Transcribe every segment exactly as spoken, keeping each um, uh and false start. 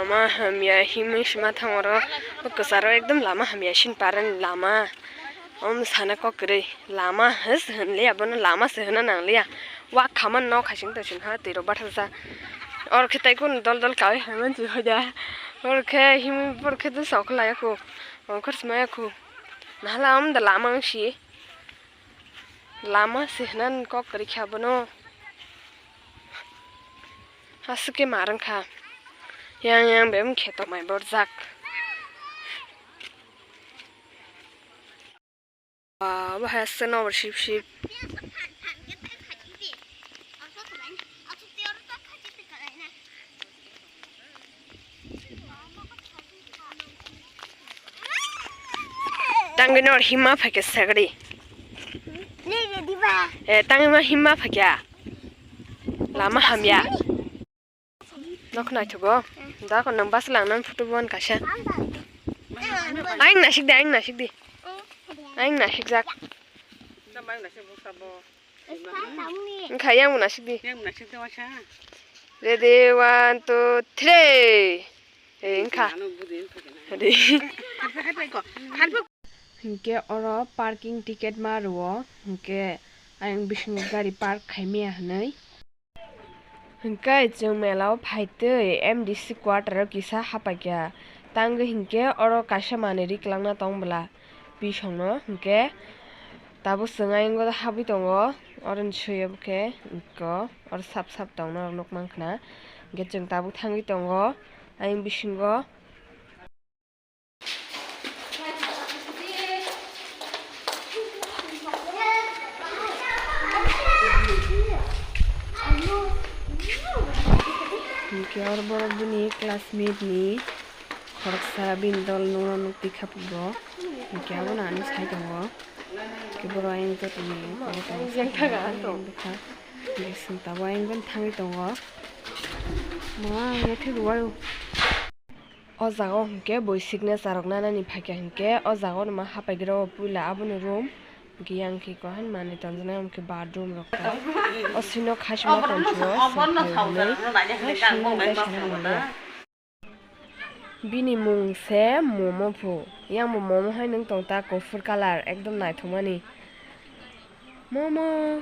Lama hamya himwi sima thang oro, o kwcharo ekdom lama hamya sin parani lama. Om sana kok kwrwi lama his hinliya, bono lama se hina nangliya. Wa khaman nok hasing to sin ha twi rok bathajak. Oro khe tai kun dol dol kawi hai mansi hoja. Oro khe himwi borok khe dusao khlai ya khu. Ongkhor sima ya khu. Nahala om da lama wngsi. Lama se hina kok kwrwi kha bono. Aswk khe ma rwngkha. Yang yang bebak khe tongmai borjak. Ba, bo hai aswk nobar sip sip. Tangwi nor himma phaikhe sagri. Eh, tangwi ma himma phaikha. Lama hamya. Nok naithogo. Da ko nang bus lang nang photo bon kaisa. Aing nasik de, aing nasik de. Aing nasik jak. Wngkha yang bo nasik di. Ready, one, two, three. Eh, wngkha. Ready. Hinkhe oro parking ticket ma rwo. Hinkhe ayang bisingo gari park khaimaya hinwi. Hinkhe chwng mela o phaitwi M D C quarter o kisa hapaikha. Tangwi hinkhe oro kaisa manwi ri kwlangna tong bwla. Bisongno hinkhe tabuk chwng ayang o habwi tongo, oroni swi khe eko oro sap sap tongna rok nukmankha na. Hinkhe chwng tabuk thangwi tongo ayang bisingo. Hinkhe oro borok bini classmate ni khoroksa bini dol nungno nuk twi kha puro. Hinkhe abono ano sai tongo. Hinkhe borok ayang joto ni abo tongo. Yang thaga ang tong. Bwkha. Hinkhe chwng tabuk ayang thangwi tongo. Ma, yathek rwai o. O jaga o hinkhe bui signature rok nanani phaikha hinkhe o jaga o no ma hapaigra o puila aboni room hinkhe yang khe kohan manwi tonjaknai hinkhe bathroom rok ta o sino khasima tongphio. Bini mung se Momo phu, yang bo Momo hai nung tong ta kuphur colour ekdom naithokmani. Momo.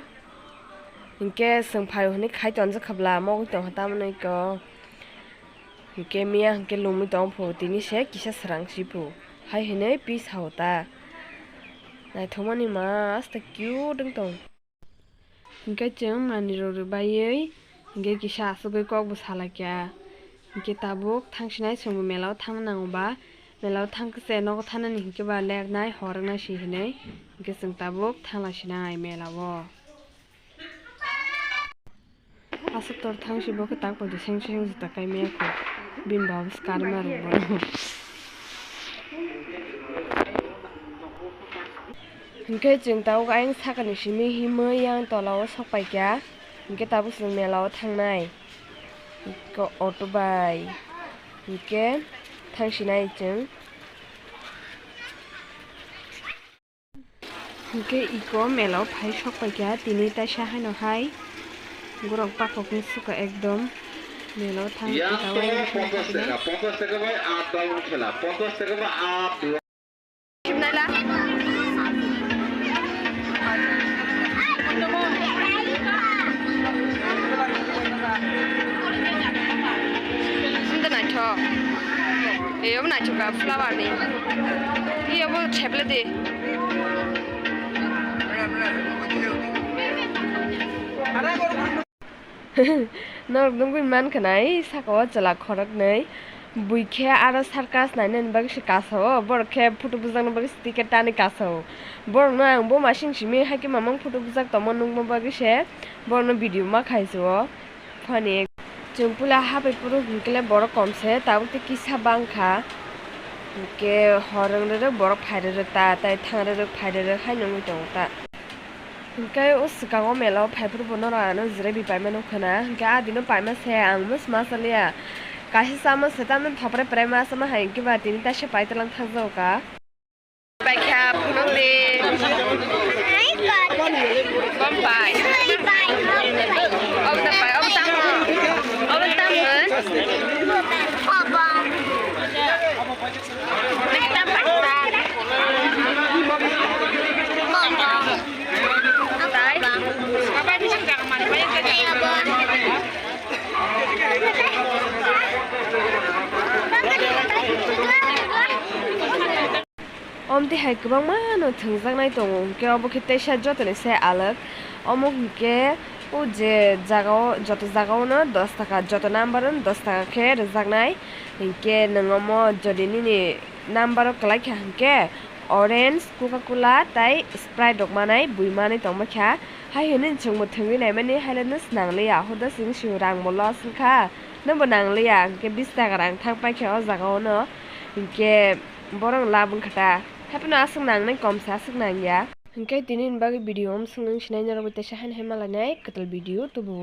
Hinkhe chwng phaio hinwi khai tonjak kha bwla, mogwi tongkha tamoni kok. Hinkhe miya hinkhe lumwi tong phu, tini se kisa srang si phu. Hai hinwi peace hao ta. Naithokmani ma, asta cute wng tong. Hinkhe chwng manwi rok rwbaiwi, hinkhe kisa asugwi kok bo salaikha. Hinkhe tabuk thangsinai chwngbo mela o thangna nango ba, mela o thangkhe se nogo thanani hinkhe ba leknai, hor wngnai si hinwi, hinkhe chwng tabuk thanglasinai mela o. Aswk tor thang si bo khe tak pai di seng seng juta kai maya kho. Bini baba se karwi ma rwk bono. Hinkhe chwng tabuk ayang sakani simi himwi yang tola o sok pai kha. Hinkhe tabuk chwng mela o thangnai. Hinkhe auto bai. Hinkhe thangsinai chwng. Hinkhe iko mela o phai sok pai kha, tini taisa haino hai borok pakhok wng sukha ekdom mela o thang. Yang twi tongo pongchash taka, pongchash taka bai up down khela, pongchash taka bai up down. Sunda naithok. Ei, obo naithok ka flower ni. Ei, obo theple de. Norok nugwi mankha na, ei saka o chwla khoroknwi. Bui khe aro circus nainani bagwi se kasao, borok khe photo bujakna bagwi se ticket tani kasao. Borokno ang bo masing simi hai khe mamang photo bujak tongma nukma bagwi se borokno video ma khaisio. Phani chwng puila habai phuru hinkhe le borok kom se, tabuk tei kisa bang kha. Hinkhe hor wng rwrwk borok phai rwrwk ta, tei thang rwrwk phai rwrwk hai nungwi tongo ta. Hinkhe o swkango mela o phai phuru bo norok ano jirai bi paima nukha na, hinkhe a dino paima se ang mosma chaliya. Kaisa chama se tamni thopre prai ma chama hai hinkhe ba tini taisa paitwlang thangjago ka. Paikha phunukdi. Bom pai. Obo da pai, obo tamo. Obo tamo. Omtwi hai kwbangma no thwngjaknai tongo, hinkhe obo khe teisa jotoni se alak. Omo hinkhe o je jagao, joto jagaono dos taka, joto number-o dos taka khe rwjaknai. Hinkhe nwng omo jodi nini number-o kwlai kha hinkhe orange, Coca-Cola tai Sprite rok manai bui manwi tongma kha. Hai hwnwi chwngbo thwngwi naimani, haileno swnangliya, hoda chwng sio rangbo loss wngkha, nobo nangliya, hinkhe bis taka rang thang paikha o jagaono, hinkhe borok lab wngkha ta. Haiphano aswk nangnai, komsa aswk nangya. Hinkhe tini ni bagwi video omo swk nung sinai norok bai teisa haino hai malainai kwtal video tubu.